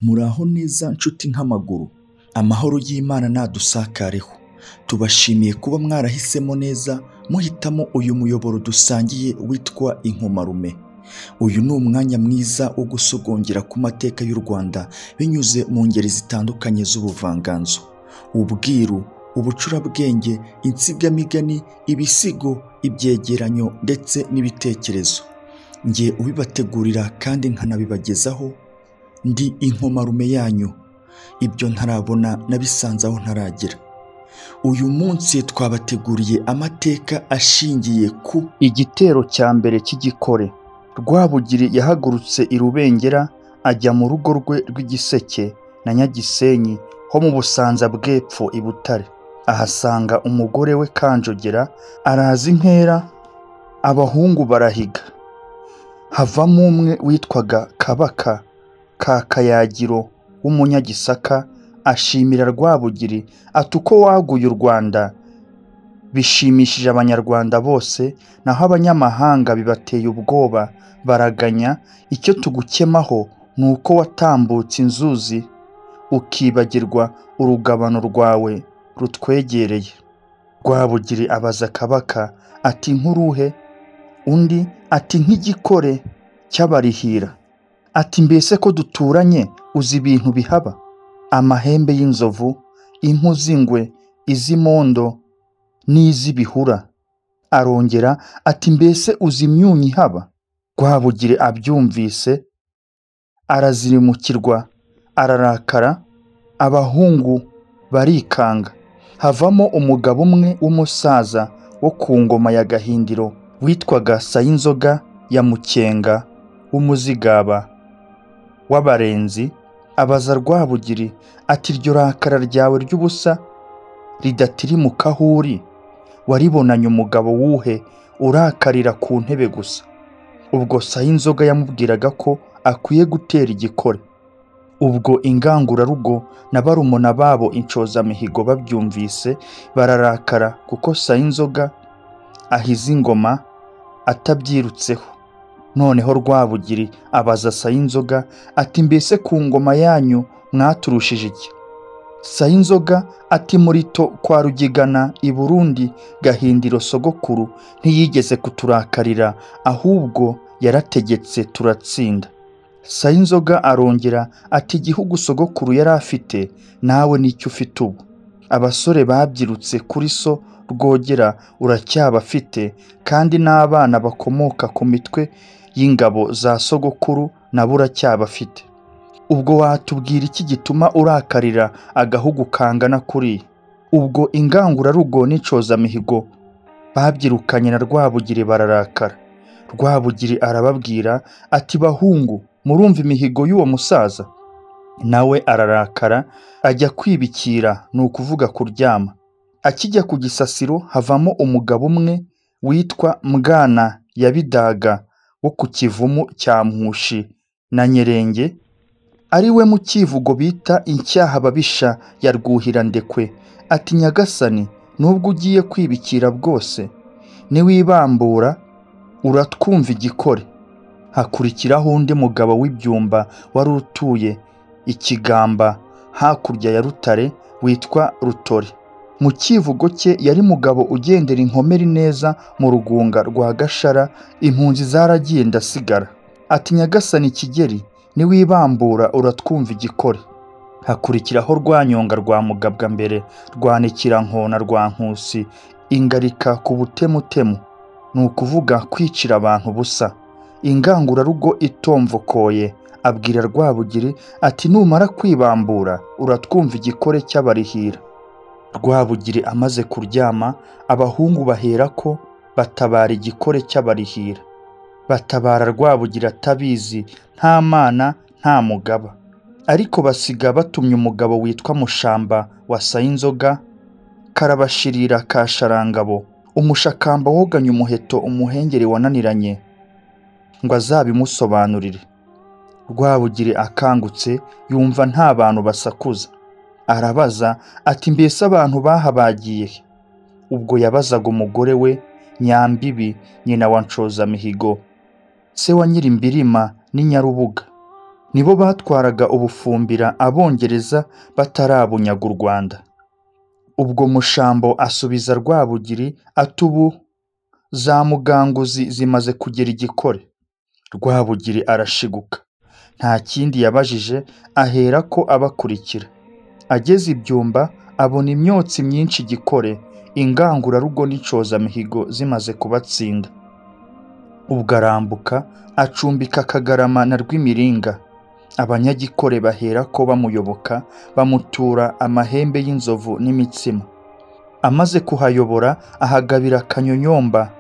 Muraho neza nshuti nk'amaguru, amahoro y'Imana nadusakareho. Tubashimiye kuba mwarahisemo neza muhitamo uyu muyoboro dusangiye witwa Inkomarume. Uyu ni umwanya mwiza wo gusogongera ku mateka y'u Rwanda binyuze mu ngeri zitandukanye z'ubuvanganzo, ubwiru, ubucurabwenge, insigamigani, ibisigo, ibyegeranyo ndetse n'ibitekerezo. Njye ubibategurira kandi nkanabibagezaho ndi Inkomarume yanyu. Ibyo ntarabona nabisanze aho ntaragera. Uyu munsi twabateguriye amateka ashingiye ku Igitero cya mbere cy'Igikore. Rwabugiri yahagurutse i Rubengera ajya mu rugo rwe rw'Igiseke na Nyagisenyi ho mu Busanza bw'epfo i Butare. Ahasanga umugore we Kanjogera araza inkera, abahungu barahiga. Havamo umwe witwaga Kabaka ka Kayagiro w'Umunyagisaka, ashimira Rwabugiri ati uko waguye u Rwanda bishimishije Abanyarwanda bose, naho abanyamahanga bibateye ubwoba baraganya. Icyo tugukemaho ni uko watambutse inzuzi ukibagirwa urugabano rwawe rutwegereye. Rwabugiri abaza Kabaka ati nkuruhe? Undi ati nk'igikore cy'Abarihira. Ati mbese ko duturanye uzi ibintu bihaba? Amahembe y'inzovu, impu z'ingwe, iz'imondo n'iz'ibihura. Arongera ati mbese uzi imyunyu ihaba? Rwabugiri abyumvise arazirimukirwa, ararakara, abahungu barikanga. Havamo umugabo umwe w'umusaza wo ku ngoma ya Gahindiro witwaga Sayinzoga ya Mukenga w'Umuzigaba w'Abarenzi, abaza Rwabugiri ati iryo rakara ryawe ry'ubusa ridatirimuka aho uri, waribonanye umugabo wuhe urakarira ku ntebe gusa? Ubwo Sayinzoga yamubwiraga ko akwiye gutera igikore. Ubwo ingangurarugo na barumuna babo inshozamihigo babyumvise bararakara, kuko Sayinzoga ahize ingoma atabyirutseho. Noneho Rwabugiri abaza Sayinzoga ati mbese ku ngoma yanyu mwaturushije iki? Sayinzoga ati murito kwa Rugigana i Burundi Gahindiro sogokuru ntiyigeze kuturakarira, ahubwo yarategetse turatsinda. Sayinzoga arongera ati igihugu sogokuru yari afite nawe nicyo ufite ubu. Abasore babyirutse kuri so Rwogera uracyabafite, kandi n'abana bakomoka ku mitwe y'ingabo za sogokuru nabo uracyabafite. Ubwo watubwira iki gituma urakarira agahugu kangana kuriya? Ubwo ingangurarugo n'incozamihigo babyirukanye na Rwabugiri bararakara. Rwabugiri arababwira ati bahungu, murumva imihigo y'uwo musaza? Nawe ararakara ajya kwibikira, ni ukuvuga kuryama. Akijya ku gisasiro havamo umugabo umwe witwa Mbwana ya Bidaga wo ku Kivumu cya Mpushi na Nyerenge, ari we mu kivugo bita Incyahababisha ya Rwuhirandekwe, ati nyagasani, nubwo ugiye kwibikira bwose, niwibambura uratwumva igikore. Hakurikiraho undi mugabo w'ibyumba wari utuye Ikigamba hakurya ya Rutare witwa Rutore. Mu kivugo cye yari mugabo ugendera inkomeri neza mu rugunga rwa Gashara, impunzi zaragiye ndasigara. Ati nyagasani Kigeri, niwibambura uratwumva igikore. Hakurikiraho Rwanyonga rwa Mugabwa mbere, Rwanikirankona rwa Nkusi, ingarika ku butemutemu, ni ukuvuga kwicira abantu ubusa. Ingangurarugo itomvokoye abwira Rwabugiri ati numara kwibambura uratwumva igikore cy'Abarihira. Rwabugiri amaze kuryama, abahungu baherako batabara igikore cy'Abarihira. Batabara Rwabugiri atabizi, nta mana nta mugaba. Ariko basiga batumye umugabo witwa Mushamba wa Sayinzoga, Karabashirira ka Sharangabo, umushakamba woganye umuheto umuhengeri wananiranye, ngo azabimusobanurire. Rwabugiri akangutse yumva nta bantu basakuza. Arabaza ati mbese abantu bahabagiye he? Ubwo yabazaga umugore we Nyambibi nyina wa Nshozamihigo, se wa Nyirimbirima n'Inyarubuga. Nibo batwaraga ubufumbira Abongereza batarabunyaga u Rwanda. Ubwo Mushambo asubiza Rwabugiri ati ubu za Muganguzi zimaze kugera igikore. Rwabugiri arashiguka, nta kindi yabajije, ahera ko abakurikira. Ageze ibyumba abona imyotsi myinshi igikore, ingangurarugo n'incozamihigo zimaze kubatsinda. Ubwo arambuka acumbika Kagarama na Rwimiringa. Abanyagikore bahera ko bamuyoboka, bamutura amahembe y'inzovu n'imitsima. Amaze kuhayobora ahagabira Kanyonyomba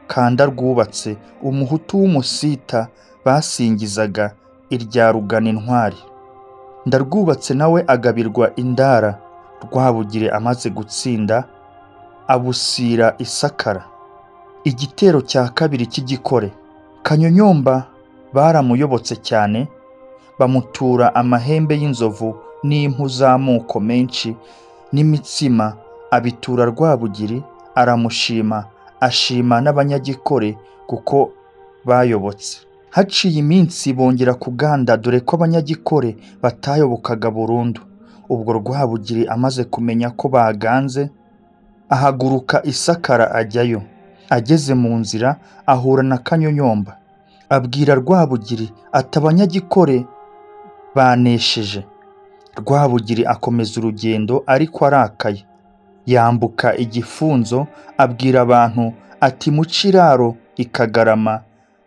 Kanda rwubatse, umuhutu w'umusita basingizaga irya Rugana intwari. Ndarwubatse nawe agabirwa Indara. Rwabugiri amaze gutsinda abusira Isakara. Igitero cya kabiri cy'igikore, Kanyonyomba baramuyobotse cyane, bamutura amahembe y'inzovu n'impu z'amoko menshi n'imitsima, abitura Rwabugiri aramushima, ashima n'abanyagikore kuko bayobotse. Haciye iminsi bongera kuganda, dore ko abanyagikore batayobokaga burundu. Ubwo Rwabugiri amaze kumenya ko baganze, ahaguruka Isakara ajyayo. Ageze mu nzira ahura na Kanyonyomba, abwira Rwabugiri ati abanyagikore banesheje. Rwabugiri akomeza urugendo ariko arakaye, yambuka igifunzo abwira abantu ati muce iraro i Kagarama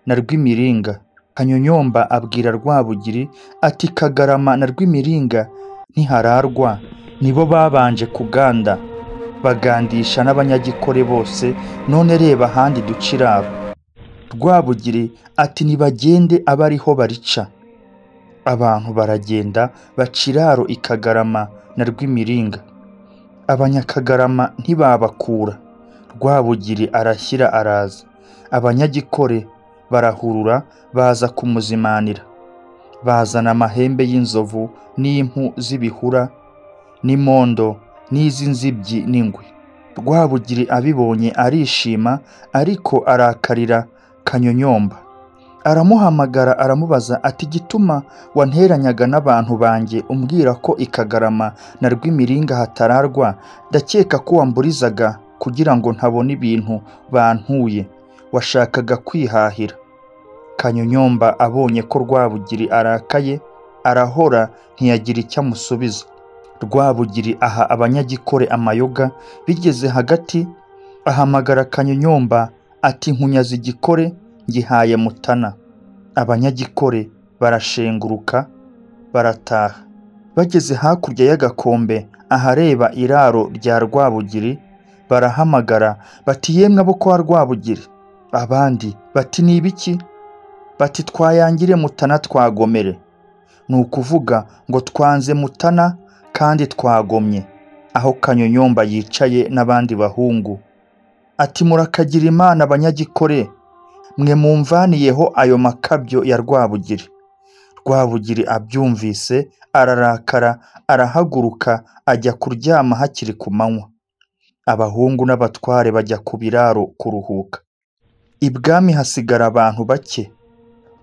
na Rwimiringa. Kanyonyomba abwira Rwabugiri ati Kagarama na Rwimiringa ntihararwa, nibo babanje kuganda, bagandisha n'abanyagikore bose, none reba ahandi duca iraro. Rwabugiri ati nibagende abe ariho barica. Abantu baragenda baca iraro i Kagarama na Rwimiringa. Abanyakagarama ntibabakura. Rwabugiri arashyira araza. Abanyagikore barahurura baza kumuzimanira. Bazana amahembe y'inzovu n'impu z'ibihura n'imondo n'iz'inzibyi n'ingwe. Rwabugiri abibonye arishima, ariko arakarira Kanyonyomba. Aramuhamagara aramubaza ati igituma wanteranyaga n'abantu banjye umbwira ko i Kagarama na Rwimiringa hatararwa, ndakeka ko wamburizaga kugira ngo ntabona ibintu bantuye, washakaga kwihahira. Kanyonyomba abonye ko Rwabugiri arakaye, arahora ntiyagira icyo amusubiza. Rwabugiri aha abanyagikore amayoga, bigeze hagati ahamagara Kanyonyomba ati nkunyaze igikore ngihaye Mutana. Abanyagikore barashenguruka barataha. Bageze hakurya y'agakombe ahareba iraro rya Rwabugiri, barahamagara bati yemwe abo kwa Rwabugiri. Abandi bati ni ibiki? Bati twayangire Mutana twagomere. Ni ukuvuga ngo twanze Mutana kandi twagomye. Aho Kanyonyomba yicaye n'abandi bahungu ati murakagira Imana abanyagikore, mwe mumvaniyeho ayo makabyo ya Rwabugiri. Rwabugiri abyumvise ararakara, arahaguruka ajya kuryama hakiri ku manywa. Abahungu n'abatware bajya ku biraro kuruhuka. Ibwami hasigara abantu bake.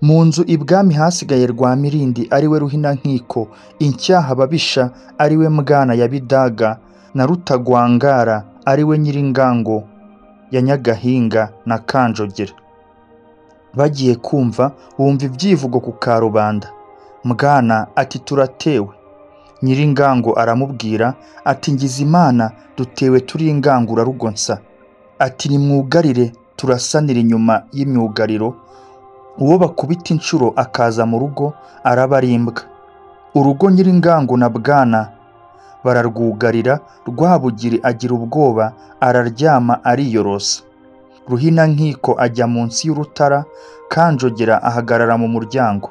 Mu nzu ibwami hasigaye Rwamirindi ariwe Ruhinankiko, Incyaha babisha ariwe Mbwana ya Bidaga, na Rutagwangara ariwe Nyiringango ya Nyagahinga na Kanjogera. Bagiye kumva bumva ibyivugo ku karubanda. Mbwana ati turatewe. Nyiringango aramubwira ati ngize Imana dutewe turi ingangurarugo nsa. Ati nimwugarire turasanira inyuma y'imyugariro, uwo bakubita inshuro akaza mu rugo araba ari imbwa. Urugo Nyiringango na Bwana bararwugarira. Rwabugiri agira ubwoba araryama ariyorosa. Ruhinankiko ajya munsi y'urutara, Kanjogera ahagarara mu muryango.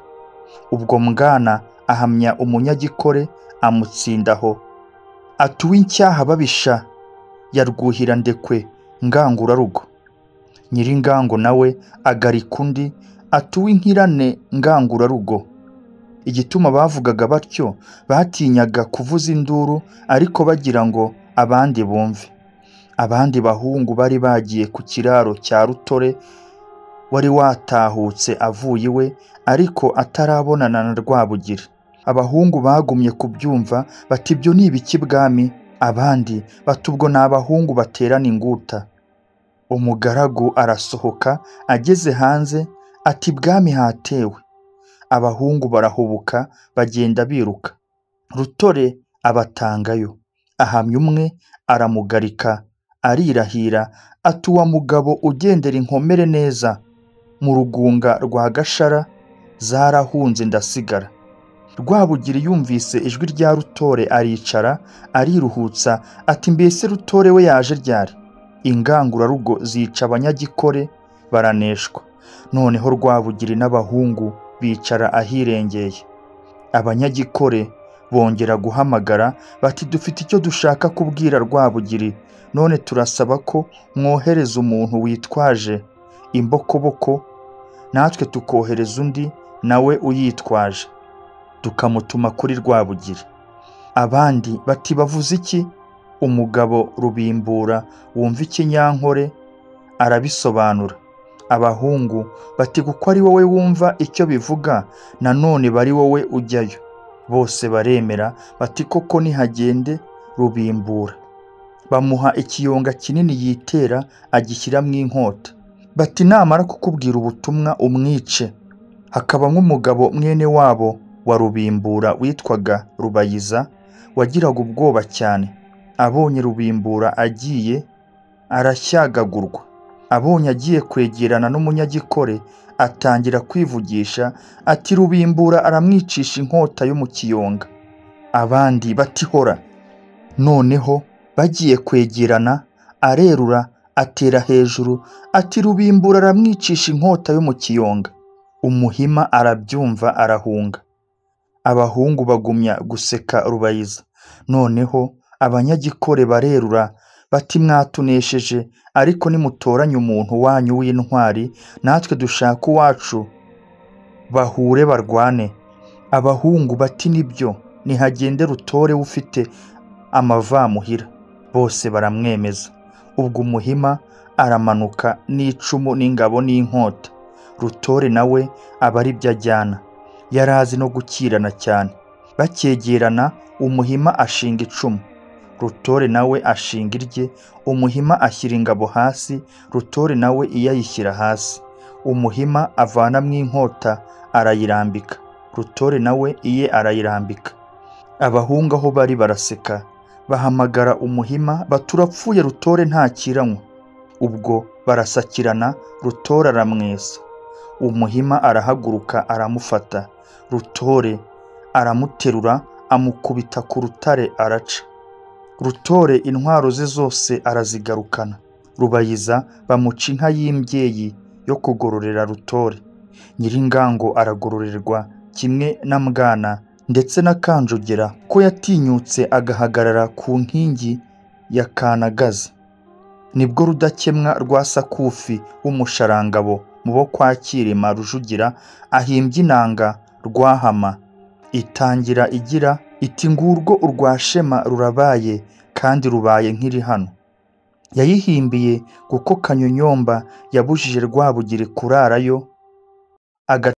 Ubwo Mbwana ahamya umunyagikore amutsindaho ati uw'incyaha babisha ya Rwuhirandekwe ngangurarugo. Nyiringango nawe agarika undi ati uw'inkirane ngangurarugo. Igituma bavugaga batyo batinyaga kuvuza induru, ariko bagira ngo abandi bumve. Abandi bahungu bari bagiye ku kiraro cya Rutore wari watahutse avuye iwe ariko atarabonana na Rwabugiri. Abahungu bagumye kubyumva bati ibyo ni ibiki bwami? Abandi bati ubwo ni abahungu baterana inguta. Umugaragu arasohoka ageze hanze ati bwami hatewe. Abahungu barahubuka bagenda biruka. Rutore abatangayo, ahamya umwe aramugarika arirahira ati uwa mugabo ugendera inkomere neza mu rugunga rwa Gashara zarahunze ndasigara. Rwabugiri yumvise ijwi rya Rutore aricara ariruhutsa ati mbese Rutore we yaje ryari? Ingangurarugo zica abanyagikore baraneshwa. Noneho Rwabugiri n'abahungu bicara ahirengeye. Abanyagikore bongera guhamagara bati dufite icyo dushaka kubwira Rwabugiri, none turasaba ko mwohereza umuntu witwaje imbokoboko, natwe tukohereza undi nawe uyitwaje, tukamutuma kuri Rwabugiri. Abandi bati bavuze iki? Umugabo Rubimbura wumva ikinyankore arabisobanura. Abahungu bati kuko ari wowe wumva icyo bivuga, nanone bari wowe ujyayo. Bose baremera bati koko nihagende Rubimbura. Bamuha ikiyonga kinini yitera agishyiramo inkota. Bati namara kukubwira ubutumwa umwice. Hakaba nk'umugabo mwene wabo wa Rubimbura witwaga Rubayiza wagiraga ubwoba cyane. Abonye Rubimbura agiye arashyagagurwa. Abonye agiye kwegerana n'umunyagikore atangira kwivugisha ati Rubimbura aramwicisha inkota yo mu kiyonga. Abandi bati hora. Noneho bagiye kwegerana arerura atera hejuru ati Rubimbura aramwicisha inkota yo mu kiyonga. Umuhima arabyumva arahunga. Abahungu bagumya guseka Rubayiza. Noneho abanyagikore barerura bati mwatunesheje, ariko nimutoranye umuntu wanyu w'intwari natwe dushaka uwacu bahure barwane. Abahungu bati nibyo, nihagende Rutore ufite amavamuhira. Bose baramwemeza. Ubwo umuhima aramanuka n'icumu n'ingabo n'inkota. Rutore nawe aba ari byo ajyana. Yari azi no gukirana cyane. Bakegerana umuhima ashinga icumu, Rutore nawe ashinga irye. Umuhima ashyira ingabo hasi, Rutore nawe iyo ayishyira hasi. Umuhima avanamo inkota arayirambika, Rutore nawe iye arayirambika. Abahungu aho bari baraseka, bahamagara umuhima bati urapfuye Rutore ntakiranywa. Ubwo barasakirana, Rutore aramwesa. Umuhima arahaguruka aramufata, Rutore aramuterura amukubita ku rutare araca. Rutore intwaro ze zose arazigarukana. Rubayiza bamuca inka y'imbyeyi yo kugororera Rutore. Nyiringango aragororerwa kimwe na Mbwana ndetse na Kanjogera ko yatinyutse agahagarara ku nkingi ya Kanagaza. Nibwo Rudakemwa rwa Sakufi w'umusharangabo mu bo kwa Cyilima Rujugira ahimbye inanga Rwahama, itangira igira iti ngurwo urwa Shema rurabaye kandi rubaye nk'iri hano. Yayihimbiye kuko Kanyonyomba yabujije Rwabugiri kurarayo.